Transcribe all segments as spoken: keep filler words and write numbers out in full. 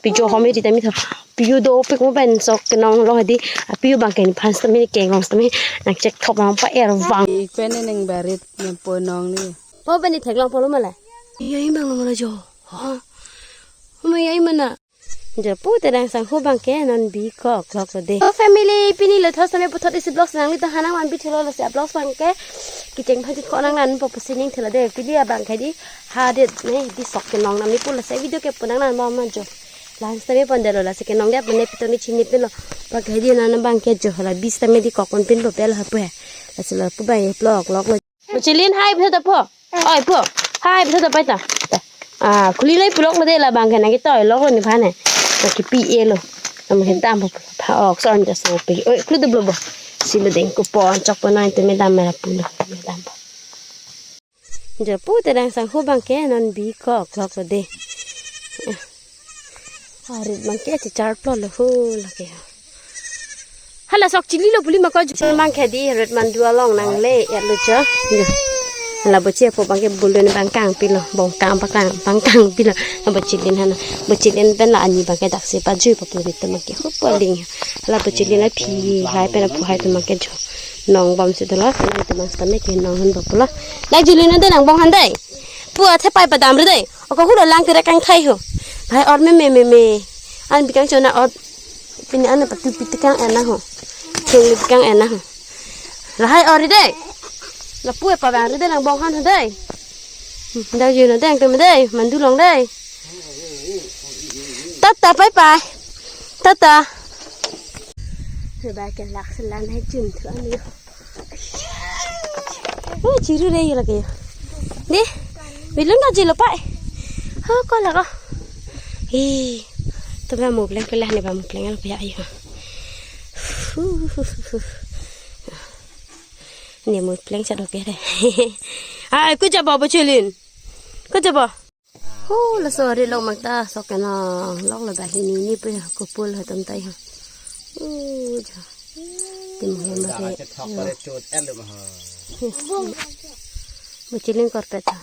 Pijo home di tami tho. Piu dopik mo pen sok kenong lo hadi. Apiu abang ke nephan sitame, kengong sitame nangchek thop nangpa-er vang. Ik pen ne neng barit nangpo nong ni. Po pen ne theklong polo mala. Iya, imang lo mala jo. Ha. Home iya, imana. Jo pu te dangsang ho abang ke non bikok lok lo de. Oh, family, pini lo thos tame puthot isi vlogs nangli to hanang man bithulo, lasi a vlogs abang ke kecheng phajut ko nang nanpo pusi ning thela de. Pini abang ke di ha det ne di sok kenong nangli pu, lasi video ke pu nang nanpo ma jo. Lahan sitame pon det lo, lasi kenong det mane pitoni chini pin lo. Abang ke di nang abang ke jo la bis tame di kok pon pin lo pel ha pu he. Lasi lo pu abang ke vlog lok lo. Bo Chilin hai btha ta pho. Oi pho. Hai btha ta pai ta. Ah, khuli lai pulok lo de, labang ke nangketoi lok lo nephan he. Nangkepi-e lo. Nang ke dam pho pha ok son ja so pi. Oi, khlu dublo bo. Si lo deng ko pon chok pon nang te me dam mera pulo. Me dam pho. Jo pu te dangsang ho abang ke non bikok lok lo de. Arit abang ke chechar plo lo ho lake. Hala sok chili lo puli ma ko jo abang ke di rit mandu along nangle ya lo jo. Jo. Hala bo chepo abang ke bulun abang kangpi lo, bong kang pakang, abang kangpi lo. Hala bo Chilin hana. Bo Chilin pen la ani abang ke daksi pajui pa puli te abang ke ho paling. Hala bo Chilin la phi hai pen phu hai te abang ke jo. Nong bom si dolo, nang te abang sitame ke nong han bo pulo. Nang Chilin han de nang bong han de. Pu athe pai padam re de. Oko hulo lang kere kangthai ho. Hai or me me me me. An bikang chona or pini an patu piti kang ena ho. Cheng le bikang ena ho. Lahai or de. Lapu e pabang re de nang bong han ho de. Hmm, dak jino de ang te me de. Mandu long de. Tata pai pai. Tata. Coba ke lak selan hai jum thu anu. Oh, chiru re lake. Deh, belum dah jelo pai. Oh, ko lako. Ih, to ba mupleng pelah ne ba mupleng al pia ayo. Ne mupleng sa dope deh. Ai, ku jabo bo Chilin. Ku jabo. Hu, laso ari lok mak ta sok kena lok lo dah ini ni pe kupul ha tam tai ha. Uh, ja. Tim ho ma he. Bo Chilin korpet ta.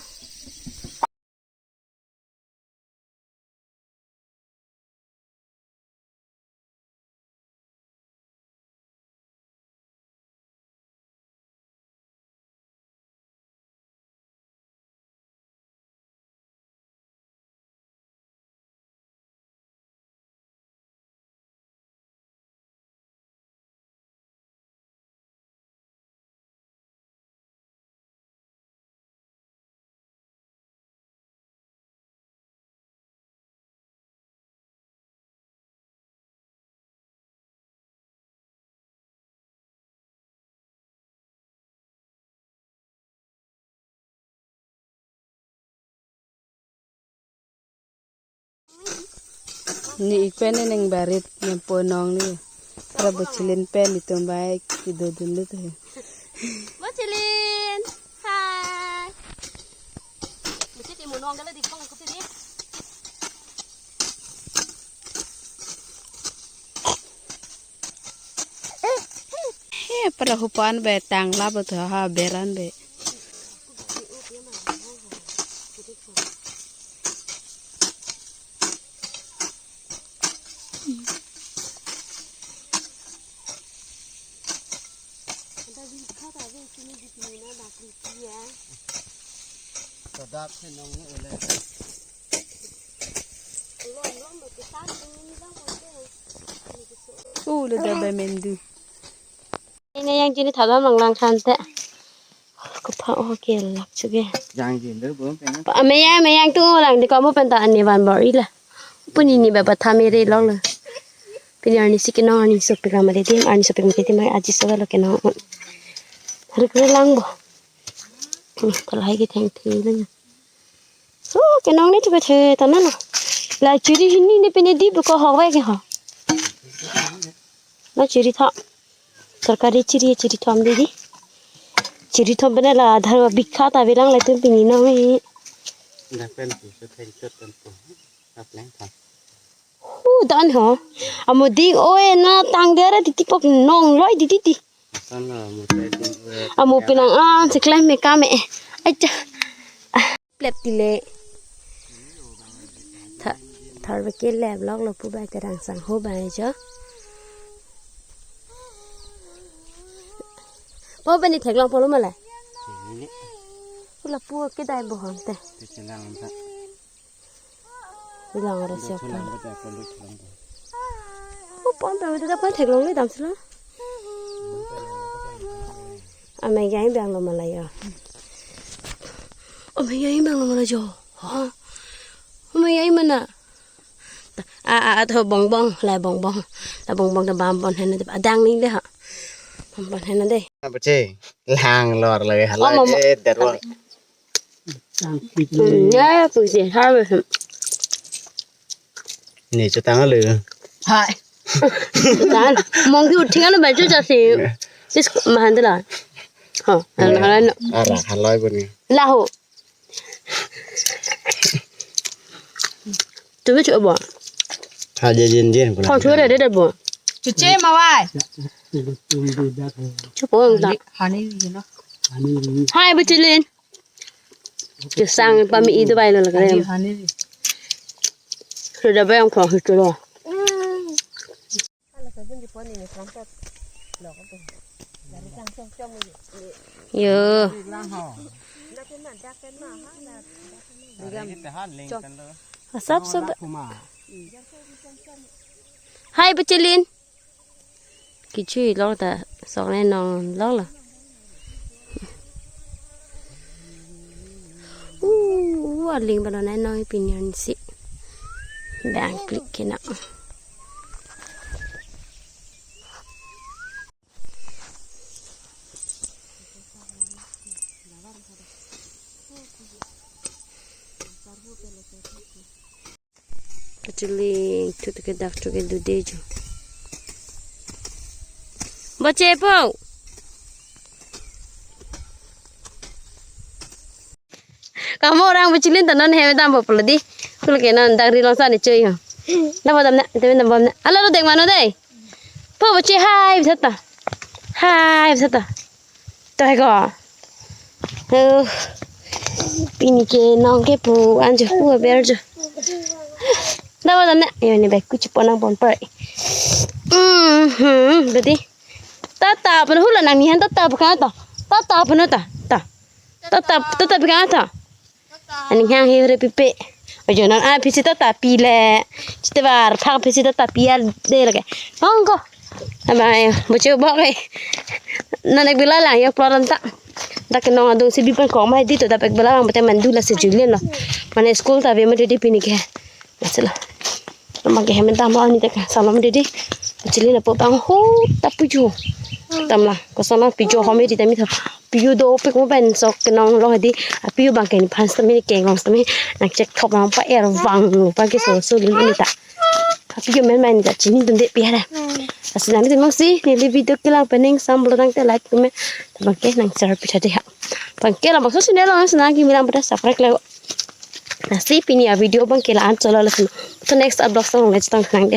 Ne ik pen ne neng barit nangpo nong ni. Ra bo Chilin pen itum bai kido dun lut he. Bo Chilin. Hai. Bo Chilin mo nong gala di pang ko tiri. He, para hupan be tangla bo tho ha beran be. U le da ba mendu. Ini yang chini thalam lang lang khan te. Ko pha o ke lak chu ke. Jang jin do bo pe na. Pa me yang me yang tu lang di ko mo pen ta ani van bor ila. Puni ni ba ba tha me re long le. Pini arni si kenong arni sopik lam le dim arni sopik me ke dim aji so lo kenong. Rik re lang bo. Hmm, palai ke theng theng le. So, kenong ne tu ke the ta na na. La chiri hini ne pine di bu ko ho we ke ho. Na chiri tha. Tarkari chiri chiri thom di di. Chiri thom bene la dhar bikha ta bilang le tum pini nong he. Dak pen tu se theng chot pen tu. Dak leng tha. Hu dan ho. Amo ding oi na tang dera di ti pok nong loi di di di. Tan na mo tai ding oi. Amo pinang an se klem me kame. Ai cha. Plep tile. Tha. Thar beke lep lok lo pu bai terang sang ho bai jo. Po bani theklong polo mala. Ini. Pu lapu kedai bohon te. Kechelang ta. Bilang ora siap. Chulang bata, pondok chulang bata. Oh, pon pe, udah dapat theklong le dam sila. Amai gai bang lo malai ya. Amai gai bang lo malai jo. Ha? Amai gai mana? A, a, a, to bongbong, la bongbong. La bongbong ta bam pon hen de. Adang ni le ha. Bam pon hen de. Apa sih? Lang lor lagi halai mama. Eh, darwa. Hmm, ya, ya, pusi, harvest. Ni chetang alu. Hai. Dan, mongki uthing anu baju jasi. Sis mahan de la. Ha, anu halai no. Ara halai boni. Laho. Tumi chubo. Thaje jin jin pula. Thong thore de de bo. Chuche mawai. Chubo ta. Honey, you know. Hai bachelin. Kesang pami idu bai lo lagre. Sudah bayang kong hitu lo. Yo. Asap sab. Hai bachelin. Kichui lok ta sok ne nong lok lo. Uh, aling balo ne nong pinion si. Bang klik kena. Kachili thu ke dak thu ke dude jo. Bache po. Kamu orang bachelin tanon hem dam po pula di. Kul ke non dak ri long sa ni cuy ho. Dam dam na, dam dam bom na. Ala lo dek mano dei. Po bache hai bisa ta. Hai bisa ta. Toh ko. Uh, pini ke nong ke pu anjo pu ber jo. Dawa dam na. Yo ni bek kuchi ponang pon per. Hmm, hmm, berarti. Tata apa hula nang nihan tata apa kan ta? Tata apa ta? Ta. Tata tata apa kan ta? Ani hang he re pipe. Ojo non a pisi tata pi le. Chite bar phak pisi tata pi al de lake. Hong ko. Ama e, boche bok e. Non ek bela lang yok ploran ta. Dak ke nong adung si bipan kong mai di to dak ek bela lang bete mandu la se Julian lo. Mane school ta ve ma di pini ke. Asila. Lama ke hemen tam lo ni tek salom di di. Chili na po bang ho ta puju. Tam la. Ko sana puju ho me di tami tha. Puju do pik mo pen sok kenong lo di. A puju bang ke ni phans tami ni keng long tami. Nang chek thop bang pa er vang lo pa ke so so li ni ta. A puju men men ta chini dun de pi ha. Asila ni tong si neli video kelang pening sam blo tang te like comment. Bang ke nang share pi tha de ha. Bang ke la bang so channel lo sana ki milang pada subscribe le. Lasi pini a video bang ke la-an cholo lasun. To next a vlog song le chitong nang de.